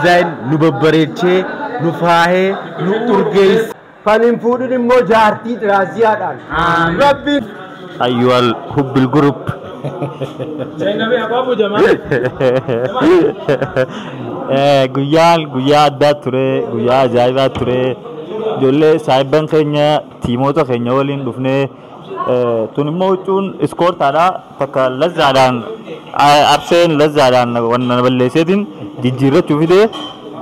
Zain nu babbareechee nu faahee nu urgeesse. Kan hin fuudhin immoo jaartii raaziyaadhaan. Rabbiin. Ayyuhal hubbil group. Guyyaan guyyaa addaa ture, guyyaa ajaa'ibaa ture. Ijoollee saahibban keenya tiimoota keenya waliin dhufnee tun immoo huccuun iskoortaadha. Takka lazzaadhaan abseen lazzaadhaan wanna balleesseetiin jijjiirrachuu fidee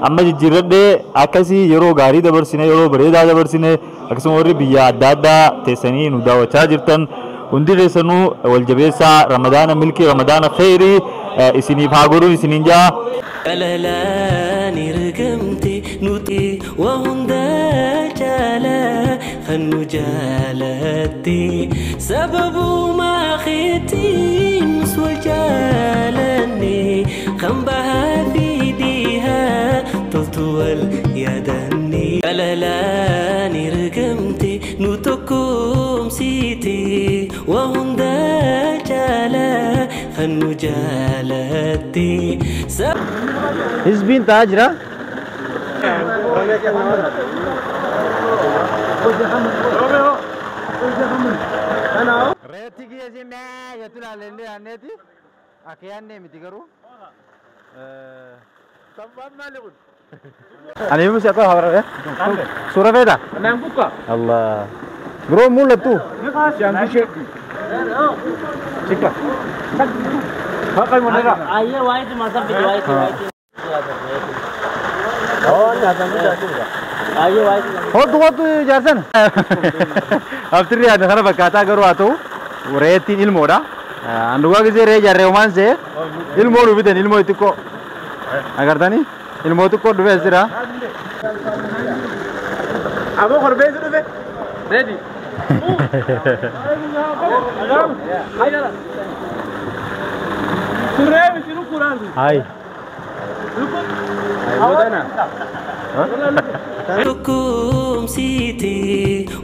amma jijjiirradhee akkasii yeroo gaarii dabarsine, yeroo bareedaa dabarsine. Akkasuma warri biyya adda addaa teessanii nu daawwachaa jirtan hundi keessanuu wal jabeessaa. Ramadaana milkii, ramadaana kheyrii isiniif haa godhuun isiniin jaa. Jalalaan ergamte nuti waa hundaa caalaa kan nu jaalatte, sababumaa keetiin nus wal jaalanne, kan bahaa fi dhihaa toltu wal yaadanne. Jalalaan ergamte nu tokkoomsite, waa hundaa caalaa kan nu jaalatte. Hizbiin ta'aa jira. Reetti kiyya si mee jettu ilaallee yaanneeti. Akka yaannee miti garuu. Ani immoo akka habara suura feeta? Allah. Biroo mul'attu? Hootu hootu jaarsan. Aftirri yaadne kana fakkaataa garuu haa ta'u reettiin ilmoodha. Andugaa gisee re'ee jaarree homaan see ilmoo nu bitan, ilmoo xiqqoo. Agartanii ilmoo xiqqoo dhufee as jira. Aboo korbeessi dhufe. Ready. Hai. Tokkoomsite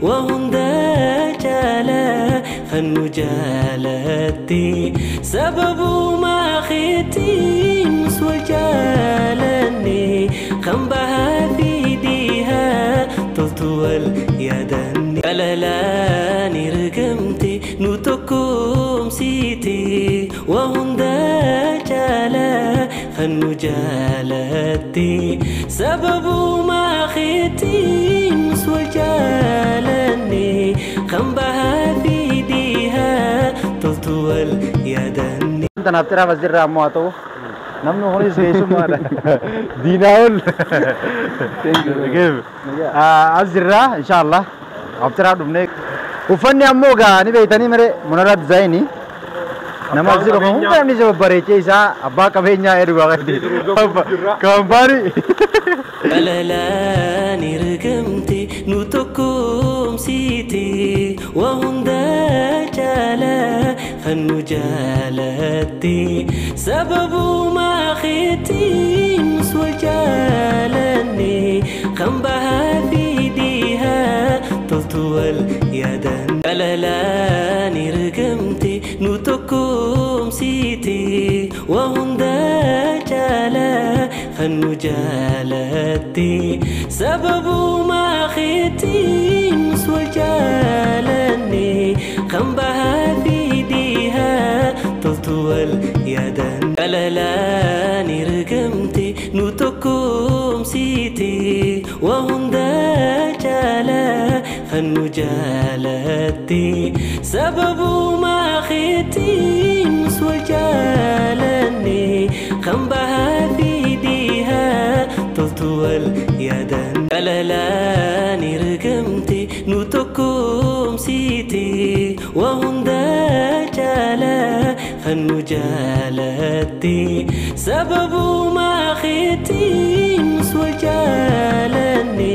waa hundaa caalaa kan nu jaalatte, sababumaa keetiin nus wal jaalanne, kan bahaa fi dhihaa toltu wal yaadanne. Jalalaan ergamte nu tokkoomsite, waa hundaa caalaa kan nu jaalatte, sababumaa keetiin nus wal jaalanne, kan bahaa fi dhihaa toltu wal yaadanne. Tanaaf xiraaf as jirra ammoo haa ta'u namni kunis keessummaadha. Diinaa ol. As jirra inshallah. Aftiraa dhufnee. Uffanni ammoo gaa ni beektanii mere Munarraa Dizaayinii. Nama asii dhufu hunda namni isa babbareechee isaa abbaa qabeenyaa jedhu gaafatti. Kaampaanii. Jalalaan ergamte nu tokkoomsite, waa hundaa caalaa kan nu jaalatte, sababumaa keetiin nus wal jaalanne, kan bahaa fi dhihaa toltu wal yaadanne. Jalalaan ergamte nu tokkoomsite, waa hundaa caalaa kan nu jaalatte, sababumaa keetiin nus wal jaalanne, kan bahaa fi dhihaa toltu wal yaadanne. Jalalaan ergamte nu tokkoomsite, waa hundaa caalaa kan nu jaalatte, sababumaa keetiin nus wal jaalanne, kan bahaa fi dhihaa toltu wal yaadanne. Jalalaan ergamte nu tokkoomsite, waa hundaa caalaa kan nu jaalatte, sababumaa keetiin nus wal jaalanne,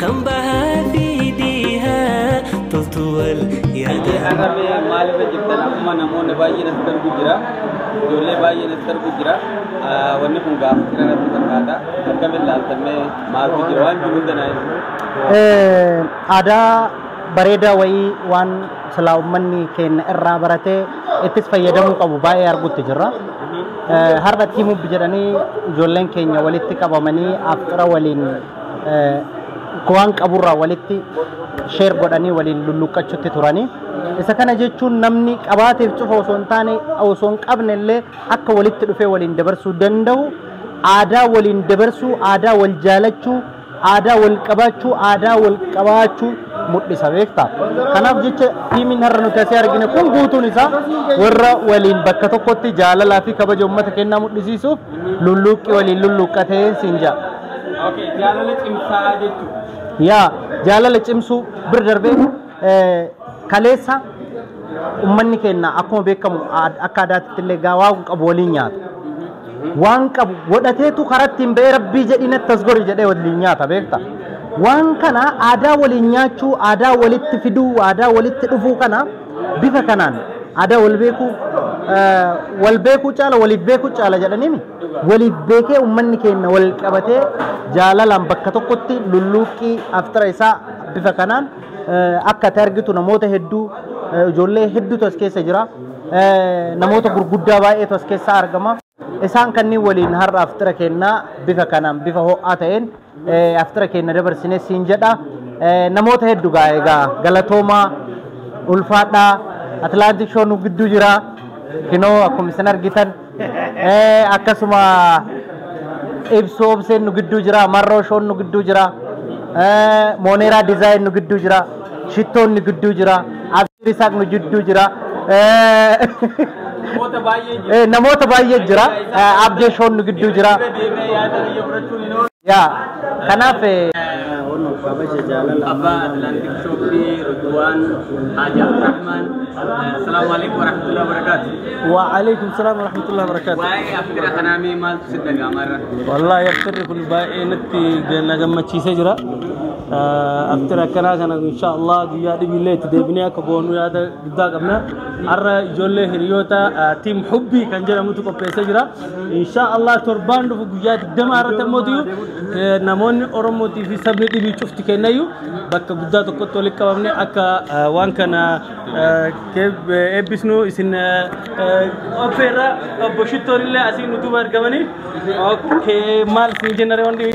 kan bahaa fi dhihaa toltu wal yaadanne. Har'a maalirra jirtan? Akkuma namoonni baay'een asitti argu jira. Ijoollee baay'een asitti argu jira. Wanni kun gaafa irratti fakkaata. Akkamiin ilaaltamee maaltu jira? Waan jiru hunda naa ibsu. Aadaa Bareedaa wayii waan silaa uummanni keenya irraa baratee ittis fayyadamuu qabu baay'ee arguutti jirra. Har'a Team Hubbi jedhanii ijoolleen keenya walitti qabamanii afxira waliin waan qaburraa walitti share godhanii waliin lulluqqachuutti turanii. Isa kana jechuun namni qabaateef cufa osoo hin taane osoo hin qabne illee akka walitti dhufee waliin dabarsuu danda'u, aadaa waliin dabarsuu, aadaa wal jaalachuu, aadaa wal qabaachuu, aadaa wal qabaachuu mul'isa beektaa. Kanaaf jecha tiimiin har'a nuti asii argine kun guutuun isaa warra waliin bakka tokkotti jaalalaa fi kabaja uummata kennaa mul'isiisuuf lulluuqqi waliin lulluuqqatee siin jaa. Okay, jaalala cimsaa jechuudha. Yaa, jaalala cimsuu bir darbee kaleessa uummanni keenya akkuma beekamu akka aadaatti illee waan qabu waliin nyaata. Waan qabu godhateetu karaa ittiin ba'ee rabbii jedhii natti as gori jedhee waliin nyaata beekta. Waan kana aadaa waliin nyaachuu, aadaa walitti fiduu, aadaa walitti dhufuu kana bifa kanaan aadaa wal beekuu, wal beekuu caala waliif beekuu caala jedhaniimi waliif beekee uummanni keenya wal qabatee jaalalaan bakka tokkotti lulluuqqii aftira isaa bifa kanaan akka ati argitu namoota hedduu, ijoollee hedduutu as keessa jira. Namoota gurguddaa baay'eetu as keessa argama. Isaan kanneen waliin har'a aftira kennaa bifa kanaan bifa ho'aa ta'een aftira keenya dabarsine siin jedha. Namoota hedduu gaa egaa galatoomaa, ulfaadhaa, Atlantic Show nu gidduu jira. Kinoo akkuma isin argitan akkasuma Ibsoo Obseen nu gidduu jira, Marroo Shoon nu gidduu jira, Mooneeraa Design nu gidduu jira, Shittoon nu gidduu jira, Abshir Isaaq nu gidduu jira. Namoota baay'ee jira. Namoota baay'ee jira. Abdee Shoon nu gidduu jira. Deemee yaada biyya fudhachuun hin oolu. Yaa, kanaaf Abbaa Atlantic Shoppii Ridwaan Haji Abdurrahman. Assalaamu alaikum warahmatullahi wabarakatuh. وعليكم السلام ورحمة الله وبركاته. Waa'ee aftira kanaa mee maaltu si dhaga'ama irra? والله aftirri kun baay'ee natti na gammachiisee jira. Aftira akkanaa kana insha Allah guyyaa dhibiillee itti deebinee akka goonu yaada guddaa qabna. Har'a ijoollee hiriyoota Team Hubbii kan jedhamutu qopheessee jira. Insha Allah torbaan dhufu guyyaa 20 irratti ammoo namoonni Oromootii fi sabni dhibii cufti kennayyuu bakka guddaa tokkotti walitti qabamne akka waan kana eebbisnu isin affeerra. Obbo Shittoon illee asiin nu duuba argamanii. Okay, maal isin jennare wanti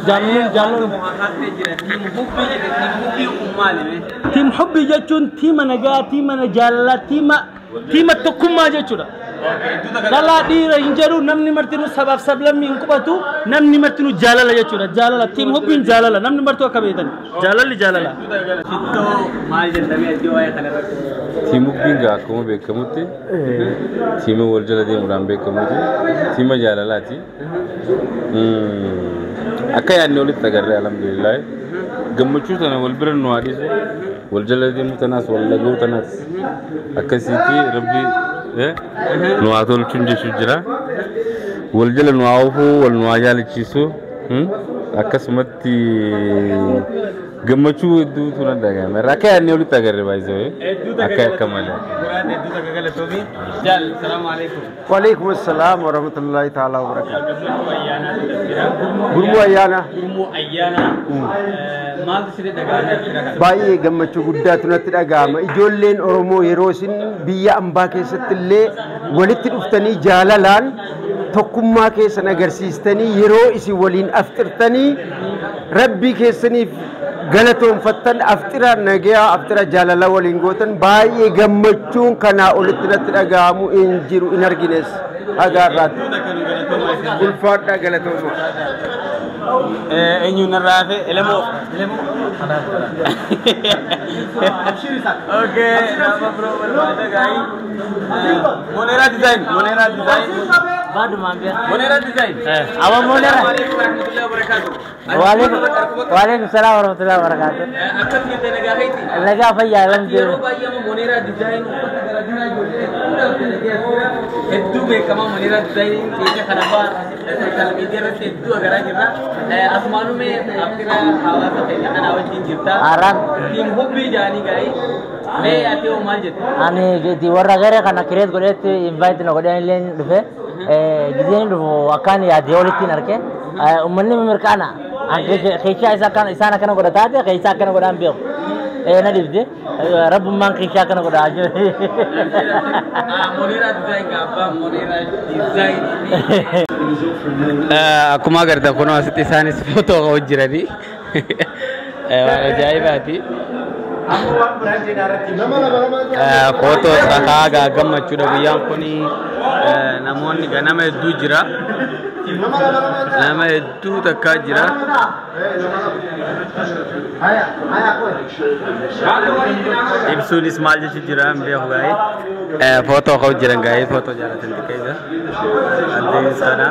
jaalluun jaalluun. Team Hubbii jedhe, Team Hubbii kun maali mee? Team Hubbii jechuun tiima nagaa, tiima jaalalaa, tiima tokkummaa jechuudha. Dhalaa dhiira hin jedhu, namni martinuu sabaaf sablammii hin qubatu, namni martinuu jaalala jechuudha. Jaalala, Team Hubbiin jaalala, namni martuu akka beektan jaalalli jaalala. Shittoo, maal jettamee addee waa'ee kanarratti? Team Hubbiin gaa akkuma beekamutti tiima wal jala deemuudhaan beekamuti. Tiima jaalalaati. Akka yaadne olitti agarree, alhamdulillah. Gammachuu tana wal bira nu haa dhiisu. Wal jala deemuu tanaas, wal dhaga'uu tanaas akkasitti rabbi nu haa tolchuun jechuu jira. Wal jala nu haa oofuu, wal nu haa jaalachiisu. Akkasumatti gammachuu hedduutu na dhagahame. Akka yaadne olitti agarre baay'isee. Akka malee. Muraad, hedduu takka galatoomii. Jaal, salaamu alaikum. وعليكم السلام ورحمة الله تعالى وبركاته. Gurmuu ayyaanaa jira. Gurmuu ayyaanaa. Gurmuu ayyaanaa. Maaltu sitti dhagahame aftira kana? Baay'ee gammachuu guddaatu natti dhagahama. Ijoolleen Oromoo yeroo isin biyya ambaa keessatti illee walitti dhuftanii jaalalaan tokkummaa keessan agarsiistanii, yeroo isin waliin afxirtanii rabbii keessaniif galatoonfattan, aftira nagayaa, aftira jaalala waliin gootan, baay'ee gammachuun kanaa olitti natti dhagahamu hin jiru, hin argines hagaa irraatti. Ulfaadhaa, galatooma. Eenyuun narraa hafe? Elemoo. Elemoo. Okay, nama biroo barbaada gaa'ii. Moneeraa Design. Moneeraa Design. Moneeraa Design. Awa Monera. Assalamu warahmatullahi wabarakatuh. وعليكم السلام ورحمة الله وبركاته. Akkam jirte, nagaa keeti? Nagaa fayyaa lam Yeroo jiru. baay'ee amma Moneeraa Design uffata garaagaraa ijoollee hedduudhaaf dalagee as jira. Hedduu beekamaa Moneeraa Design keenya kana fa'aa social media irratti hedduu agaraa jirra. Asumaanumee aftira hawaasa keenya kanaa wajjin jirta. Araan. Team Hubbii jedhanii gaa'ii. Mee ati hoo maal jette? Ani gadi warra garee kana create godhetti invite na godhan illee dhufe. Gizeen dhufu akkaan yaadee olitti hin arge. Uummanni mirqaana. Keessaa isa akkan isaan akkana godha taate keessaa akkana godhaan beeku. Na dhibde rabbummaan kiishaa kana godhaa jiru. Moneeraa Design abbaa Moneeraa Design. Akkuma agartan kunoo asitti isaanis footoo ka'uu jiranii. Waan ajaa'ibaati. Footoo sakaa gammachuudha guyyaan kun namoonni ganama hedduu jira. Nama hedduu takkaa jira. Ibsuunis maal jechu jira hin beeku gaa'ee. Footoo ka'uu jiran gaa'ee footoo jaalatan xiqqeessa. Addeen sana.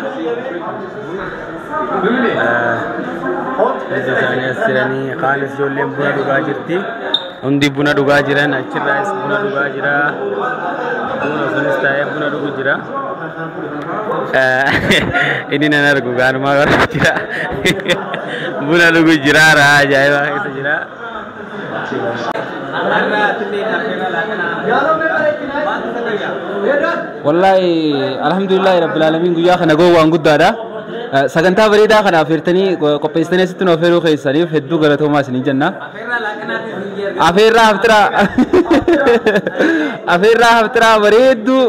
Ija isaanii as jiranii kaanis ijoolleen buna dhugaa jirti. Hundi buna dhugaa jiran achirraas buna dhugaa jira. Buna sunis taa'ee buna dhugu jira. Inni nan argu gaanumaa gara jira. Buna dhugu jira ajaa'iba keessa jira. Wallahi alhamdulillahi rabbil alamin guyyaa kana gowwaan guddaadha. Sagantaa bareedaa kana affeertanii qopheessitanii asitti nu affeeruu keessaniif hedduu galatoomaa isiniin jenna. Afeerraa haftiraa bareedduu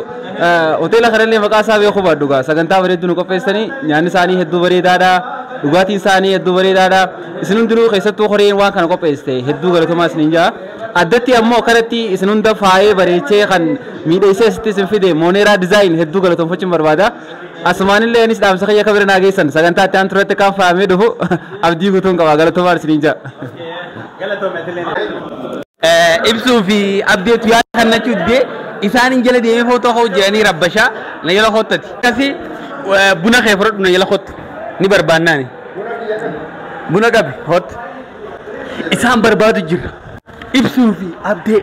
hoteela kanallee maqaa isaa beekuu baadhu gaa sagantaa bareedduu nu qopheessanii nyaanni isaanii hedduu bareedaadha. Dhugaatiin isaanii hedduu bareedaadha. Isin hundinuu keessattuu horeen waan kana qopheessite hedduu galatoomaa isiniin jaa. Addatti ammoo akkanatti isin hunda faayee bareechee kan miidhagsee asitti isin fide Moneeraa Design hedduu galatoomfachuun barbaada. Asumaanillee anis dhaamsa kiyya kabira naa geessan sagantaa itti aan turetti kan faayamee dhufu abdii guutuun qaba galatoomaa isiniin jaa. Ibsuu fi abdeetu yaada kan nachuu didee isaan hin jala deemee footoo ka'uu jiranii rabbashaa na jala koottati. Akkasii buna kee fudhadhu na jala koottu ni barbaannaani. Buna qabi hoottu. Isaan barbaadu jira. Ibsuu fi abdee.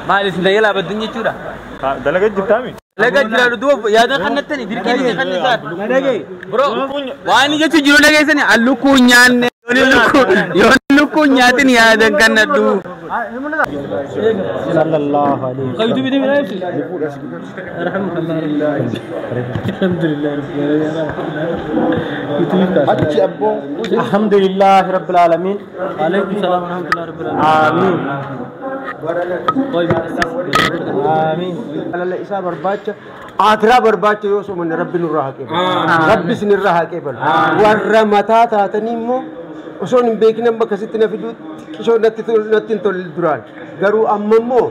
Maal isin tajaajila abadduun jechuudha? Dalagaa jirtaami? Dalagaa jira duuba yaada kannattani dirqii ni kan isaan. Bro waan jechuun jiru dhageessani lukkuu nyaanne yoon lukkuu nyaatin yaadan kannadhu. Sallallahu alaihi wasallam. Qayyidu bidii minaa ibsi. Alhamdulillah. Alhamdulillah rabbil alamin. Alaikum salam wa rahmatullahi rabbil alamin. Amin. Amin. Jaalala isaa barbaacha akiraa barbaacha yoo somanne rabbi nurraa haa qeebalu. Rabbi isinirraa haa qeebalu. Warra mataa taatanii immoo osoo hin beekin amma akkasitti na fiduu xiqqishoo natti hin tolle duraan. Garuu amma immoo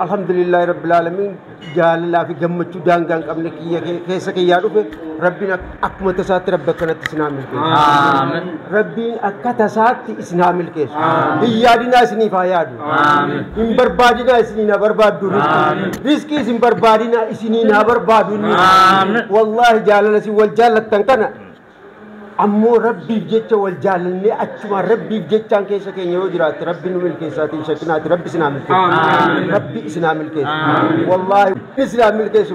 alhamdulillahi rabbil alamin jaalalaa fi gammachuu daangaa hin qabne kiyya keessa kiyyaa dhufe rabbiin akkuma tasaatti rabbi akkanatti isin haa milkeessu. Rabbiin akka tasaatti isin haa milkeessu. Hin yaadinaa isiniif haa yaadu. Hin barbaadinaa isiniin haa barbaaddu. Riskii isin barbaadinaa isiniin haa barbaadu. Wallaahi jaalala isin wal jaallattan kana ammoo rabbiif jecha wal jaalannee achuma rabbiif jechaan keessa keenya yoo jiraatte rabbi nu milkeessaatiin shakkinaati rabbi isin haa milkeessu. Rabbi isin haa milkeessu. Wallaahi isin haa milkeessu.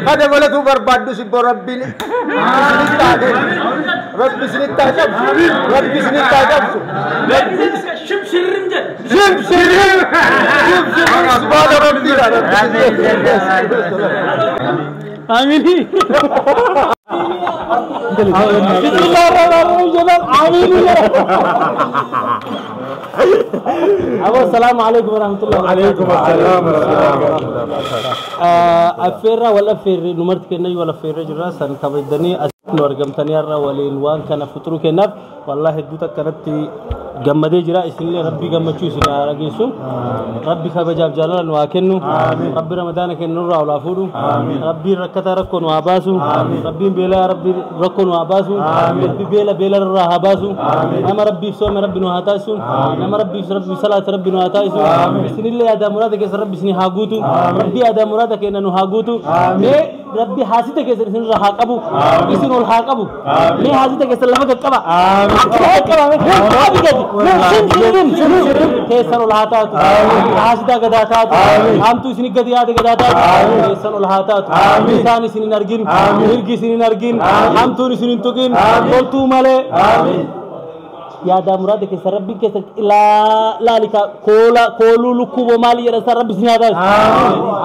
Kada balatuu barbaaddu sibboo rabbiin isinitti haa kennu. Rabbi isinitti haa cabsu. Rabbi isinitti haa cabsu. Shimshirrim jedhe. Shimshirrim. Shimshirrim subhaana rabbiidha. Amin. أبو السلام عليكم ورحمة الله. وعليكم السلام ورحمة الله. أفيرا ولا أفير نمرت كني ولا أفير رجل سن كبدني أسنور جمتني أرى ولين كان فترو كنب والله دوتا كانت جمدي جرا إسنلي ربي جمتشو سنا رجيسو ربي خبجاب جلال واكنو ربي رمضان كنور ولا فورو ربي ركتا ركون واباسو ربي بلا ربي ركون واباسو ربي بلا بلا رهاباسو أما ربي سوم ربي نهاتاسو أما ربي ربي صلاة ربي نهاتاسو إسنلي هذا مرادك ربي سني هاجوتو ربي هذا مرادك إنه هاجوتو ربي حاسدك إسن رهاقبو إسن الحاقبو ليه حاسدك إسن لما كبا كبا كيسن الهاتات حاسدا قداتات أمتو سني قديات قداتات كيسن الهاتات إنسان سني نرجين نرجي سني نرجين أمتو سني تقين قلتو ماله. Yaadaa muraada keessa Rabbiin keessa laalika koola kooluu lukkuu maali jedhan san Rabbi isin haa taasisu.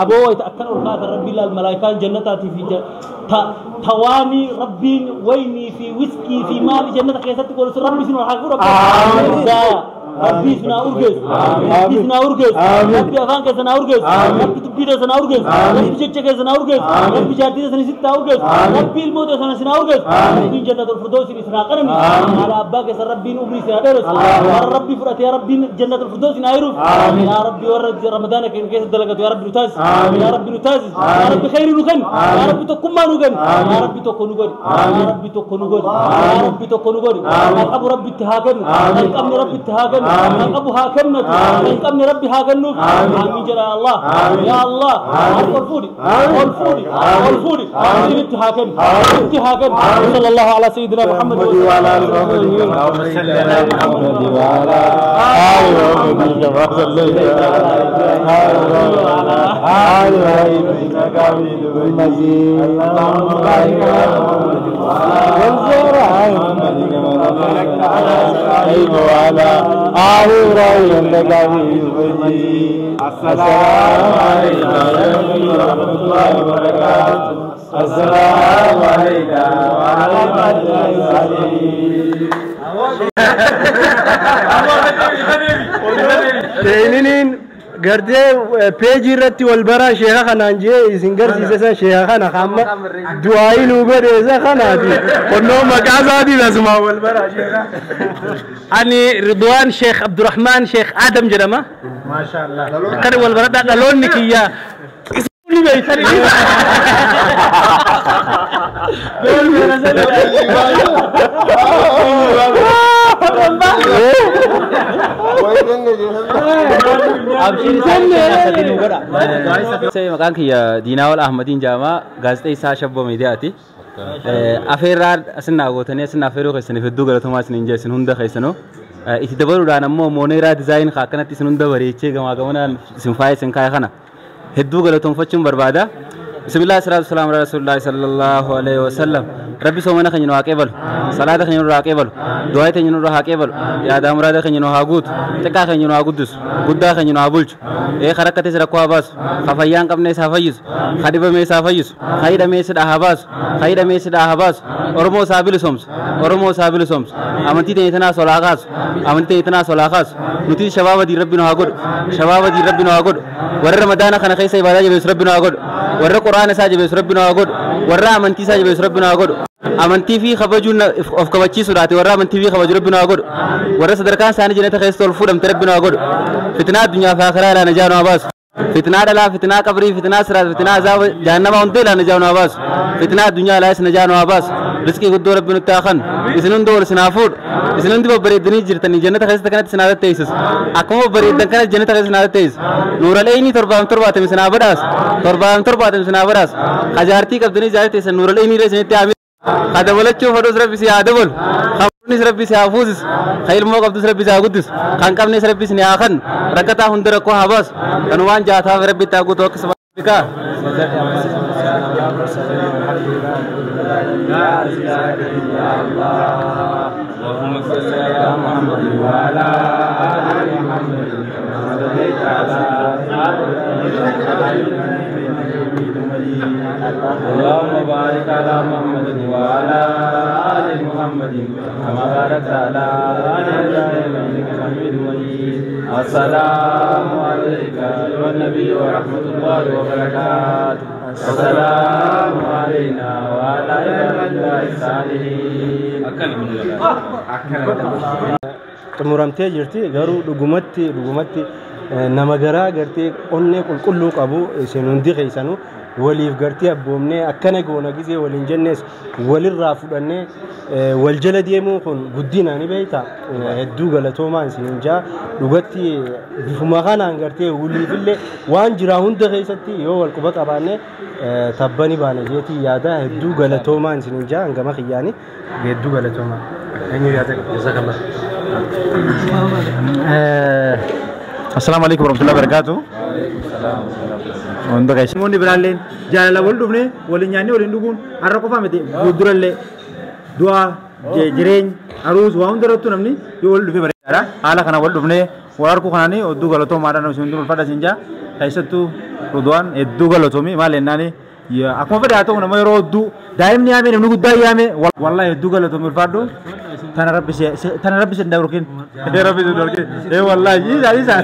Aboo wayita akkan ol kaatan Rabbiin laal malaayikaan jannataatii fi tawaanii Rabbiin waynii fi wiskii fi maali jannata keessatti godhu sun Rabbi isin ol haa godhu. Rabbi isin haa urgeessu. Rabbi isin haa urgeessu. Rabbi afaan keessan haa urgeessu. Rabbi dubbii keessan haa urgeessu. Rabbi jecha keessan haa urgeessu. Rabbi jaartii keessan isitti haa urgeessu. Rabbi ilmoo keessan isin haa urgeessu. Rabbiin jannatul firdausin isin haa qananiisu. Haadha abbaa keessan Rabbiin umrii isin haa dheeressu. Warra Rabbi fudhatee Rabbiin jannatul firdausin haa hiruuf. Yaa Rabbi warra Ramadaana keenya keessa dalagatu yaa Rabbi nu taasisi. Yaa Rabbi nu taasisi. Yaa Rabbi khayrii nu kenni. Yaa Rabbi tokkummaa nu kenni. Yaa Rabbi tokko nu godhi. Yaa Rabbi tokko nu godhi. Yaa Rabbi tokko nu godhi. Kan qabu Rabbi itti haa kennu. Kan qabne Rabbi itti haa kennu. Kan qabu haa kennatu. Kan qabne Rabbi haa kennuuf. Amiin jedha Allah. Ya Allah. Ol fuudhi. Ol fuudhi. Ol fuudhi. Itti haa kennu. Itti haa kennu. Sallallahu ala sayyidina Muhammad wa ala alihi wa آل إبراهيم إنك حميد مجيد. السلام عليك ورحمة الله وبركاته. السلام عليك وعلى آله الصالحين. Seeniniin gartee peejii irratti wal baraa sheeka kanaan jee isin garsiise san sheeka kana hamma du'aayii nuu godhe isa kanaati. Qonnoo maqaa isaatiin asumaan wal baraa sheeka. Ani Ridwaan Sheekh Abdurrahmaan Sheekh Adam jedhama. Maashaallah. Akkana wal baradhaa dhaloonni kiyya. Ni beektani. Maqaan kiyya Diinaawal Ahmadiin jedhama. Gaazexeessaa Shabboo Miidiyaati. Afeerraa asin gootanii asin afeeruu keessaniif hedduu galatoomaa isiniin jee isin hunda keessanuu. Itti dabaluudhaan ammoo Mooneeraa Dizaayin akkanatti isin hunda bareechee gamaa gamanaan isin faaya isin kaaya kana hedduu galatoonfachuun barbaada. Bismillah salatu wassalamu ala rasulillahi sallallahu alaihi wasallam. Rabbi soomana keenya nu haa qeebalu. Salaata keenya nurraa haa qeebalu. Du'aa keenya nurraa haa qeebalu. Yaadaa muraada keenya nu haa guutu. Xiqqaa keenya nu haa guddisu. Guddaa keenya nu haa bulchu. Ka rakkates rakkoo haa baasu. Ka fayyaa hin qabnes haa fayyisu. Ka dhibames haa fayyisu. Ka hidhames hidhaa haa baasu. Ka hidhames hidhaa haa baasu. Oromoo isaa bilisoomsu. Oromoo isaa bilisoomsu. Amantii teenya tanaas ol haa kaasu. Amantii teenya tanaas ol haa kaasu. Nuti shabaaba diin Rabbi nu haa godhu. Shabaaba diin Rabbi nu haa godhu. Warra Ramadaana kana keessa ibaadaa jabeessu Rabbi nu haa godhu. Warra Qur'aana isaa jabeessu Rabbi nu haa godhu. Warra amantii isaa jabeessu Rabbi nu haa godhu. Amantii fi kabajuun of kabachiisuudhaati warra amantii fi kabaju Rabbi nu haa godhu. Warra sadarkaan isaanii jannata keessa ol fuudhamte Rabbi nu haa godhu. Fitnaa addunyaa fi akhiraa irraa najaa nu haa baasu. Fitnaa dhalaa, fitnaa qabrii, fitnaa siraat, fitnaa azaaba jahannama hunda irraa najaa nu haa baasu. Fitnaa addunyaa ilaas najaa nu haa baasu. Rizqii guddoo Rabbi nutti haa kennu. Isin hundi ol isin haa fuudhu. Isin hundi babbareeddanii jirtanii jannata keessatti kanatti isin haa tatteessisu. Akkuma babbareeddan kanatti jannata keessa isin haa tatteessisu. Nuuraleeyni 77 isin haa badhaasu. 77 isin haa badhaasu. Kajaartii qabdanii jaartii teessan nuuraleeyni irra isinitti haa miidhu. Ka dabalachuu fedhus Rabbi si haa dabalu. Ka fuudhnis Rabbi si haa fuusisu. Ka ilmoo qabdus Rabbi si haa guddisu. Kan qabnes Rabbi isin haa kennu. Rakkataa hunda rakkoo haa baasu. Kan waan jaataaf Rabbi itti haa guutu akkasuma. اللهم صل على محمد وعلى آل محمد كما صليت على اللهم بارك على محمد وعلى آل محمد كما باركت على آل إبراهيم إنك حميد مجيد. السلام عليك أيها النبي ورحمة الله وبركاته. السلام علينا وعلى عباد الله الصالحين. Xumuramtee jirti garuu dhugumatti dhugumatti nama garaa gartee onnee qulqulluu qabu isin hundi keessanuu waliif gartee abboomnee akkana goona gisee waliin jennees walirraa fudhannee wal jala deemuu kun guddina ni beekta hedduu galatoomaa isin jaa dhugatti bifuma kanaan gartee waliifillee waan jira hunda keessatti yoo wal quba qabaanne tabbani baane jeetii yaada hedduu galatoomaa isin jaa hangama kiyyaani hedduu galatoomaa. Eenyu yaada jazakallah. Assalamu alaikum warahmatullahi wabarakatuh. Hunda keessa. Namoonni biraallee jaalala wal dhufne waliin nyaannee waliin dhuguun har'a qofa miti fuuldurallee du'aa Jireenya aruus waa hundarrattuu namni yoo wal dhufe bareedaadha. Haala kana wal dhufnee wal harkuu kanaanii hedduu galatoomaadhaan isin hundinuu ulfaadha isin jaa. Keessattuu Rudwaan hedduu galatoomi maal jennaani akkuma fedhe haa ta'u nama yeroo hedduu daa'imni yaame namni guddaa yaame wallahi hedduu galatoomi ulfaadhu. Tana rabbi tana rabbi sin dhorkin. Rabbi sin dhorkin. Wallahi isa isa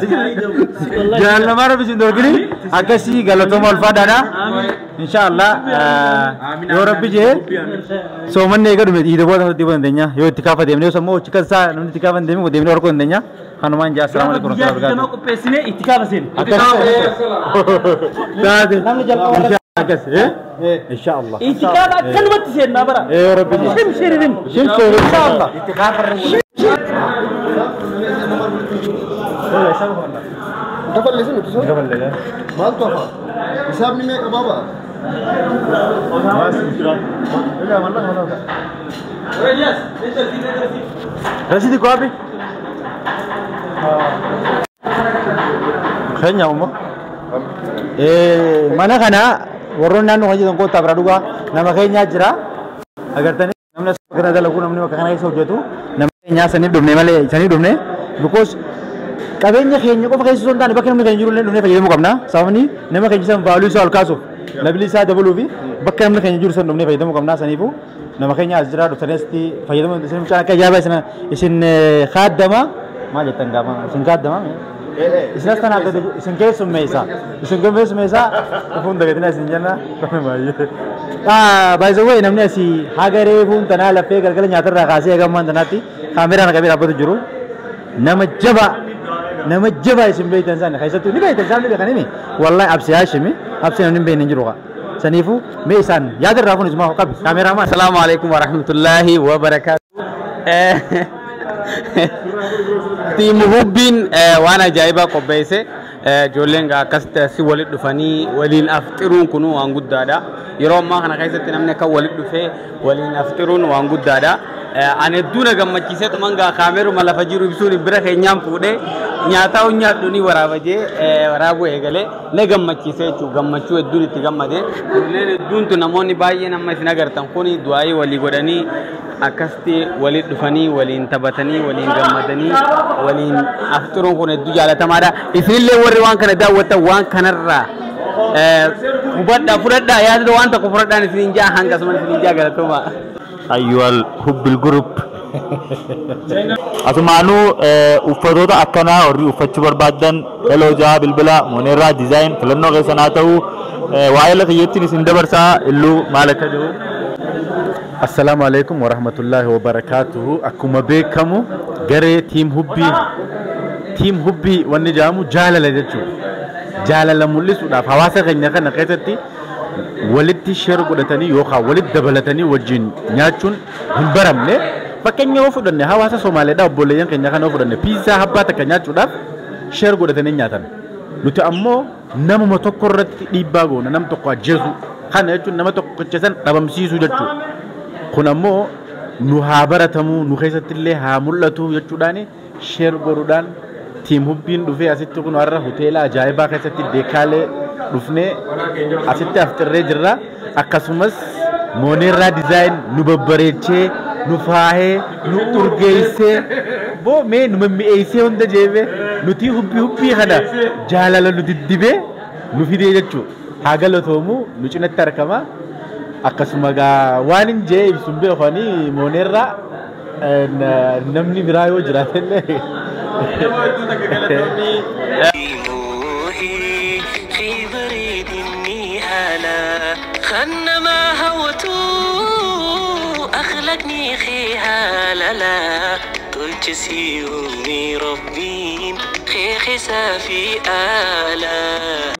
jaalama rabbi sin dhorkin akkasii galatooma ulfaadhaadha. Inshallah yoo rabbi jee soomanni eega dhume iida booda deemuu dandeenya yoo itti kaafa deemnee osoo immoo achi isaa namni itti kaafa deemee deemnee horkuu dandeenya. Kanumaan jaa assalaamu alaikum warahmatullahi wabarakatuh. Qopheessinee itti kaafa seene. Taate. Namni jalqaba akkas inshallah. Itti kaafa akkanumatti seennaa bara. Yoo rabbi jee. Shimshiririn. Shimshiririn. Inshallah. Itti kaafa. Maaltu hafa? Hisaabni meeqa baaba? Rasidi ko wapi? Kenya umma. Mana kana warroonni naannoo kan jedhan kottaa bira dhugaa nama keenyaa jira. Agartanii namni as kana dalagu namni bakka kana keessa hojjetu nama keenyaa saniif dhufne malee saniif dhufne because qabeenya keenya qofa keessa osoo hin taane bakka namni keenya jiru illee dhufnee fayyadamuu qabna. Sababni nama keenya san vaaluu isaa ol kaasuuf labilii isaa dabaluu fi bakka namni keenya jiru san dhufnee fayyadamuu qabna. Saniifuu nama keenya as jira dhuftanii asitti fayyadamuu isin mucaan akka ajaa'ibaa isin isin kaaddama maal jettan gaafa isin kaaddama isin as kana isin keessummeessa isin keessummeessa dhufuun dagatina isin jenna baay'ee. By the way namni asii haga reefuun tanaa laffee galgala nyaatarraa kaasee haga ammaan tanaatti kaameraan qabee dhaabbatu jiru nama jabaa nama jabaa isin beektan sana keessattuu ni beektan isaan ni beekan himi wallahi absi haashimi absi namni hin beekne hin jiru kaa saniifuu mee isaan yaadarraa kun isuma qabi kaameraa maal. Assalaamu alaikum warahmatullahi wabarakaatuh. Tiimu hubbiin waan ajaa'ibaa qopheesse ijoolleen akkasitti asii walitti dhufanii waliin afxiruun kun waan guddaadha. Yeroo ammaa kana keessatti namni akka walitti dhufee waliin afxiruun waan guddaadha. Ani hedduu na gammachiisee tuman gaa kaameruma lafa jiru ibsuun bira keenyaan fuudhee nyaataa nyaadhu ni waraaba jee waraabuu eegalee na gammachiisee jechuudha. Gammachuu hedduun itti gammadee. Ijoolleen hedduun tun namoonni baay'een amma isin agartan kun du'aayii walii godhanii akkasitti walitti dhufanii waliin taphatanii waliin gammadanii waliin afxiruun kun hedduu jaalatamaadha. Isinillee warri waan kana daawwattan waan kanarraa hubadhaa fudhadhaa yaadota waan tokko fudhadhaan isiniin jaa hanga asumaan isiniin jaa galatooma. Ayyuhal hubbil group. Asumaanuu uffatoota akkanaa warri uffachuu barbaaddan heloo jaha bilbila Moneerraa Design filannoo keessan haa ta'u waa'ee lafa iyyeettiin isin dabarsaa illuu maal akka jiru. Assalaamu alaikum warahmatullahi wabarakatuhu. Akkuma beekamu garee tiim hubbii wanni jedhamu jaalala jechuudha. Jaalala mul'isuudhaaf hawaasa keenya kana keessatti walitti sheer godhatanii yookaan walitti dabalatanii wajjin nyaachuun hin baramne. Fakkeenya yoo fudhanne hawaasa Somaaleedhaa obboleeyyan keenya kana yoo fudhanne piizaa habbaa takka nyaachuudhaaf sheer godhatanii nyaatan. Nuti ammoo namuma tokko irratti dhiibbaa goona nam tokko ajjeesu kana jechuun nama tokkicha san dhabamsiisuu jechuudha. Kun ammoo nu haa baratamuu nu keessatti illee haa mul'atu jechuudhaan sheer godhuudhaan tiim hubbiin dhufee asitti kun har'a hoteela ajaa'ibaa keessatti deekaalee dhufnee asitti afxirree jirra. Akkasumas Moneerraa Design nu babbareechee nu faahee nu urgeessee boo mee nu mimmi'eessee hunda jeebee nuti hubbii hubbii kana jaalala nu diddibee nu fidee jechuudha. Haa galatoomu nu cinatti argama. Akkasuma gaa waan hin jee ibsuun beekanii Moneerraa namni biraa yoo jiraatellee. خنما هوتو أخلقني خيها لا تلجسي أمي ربين خي خسافي آلا.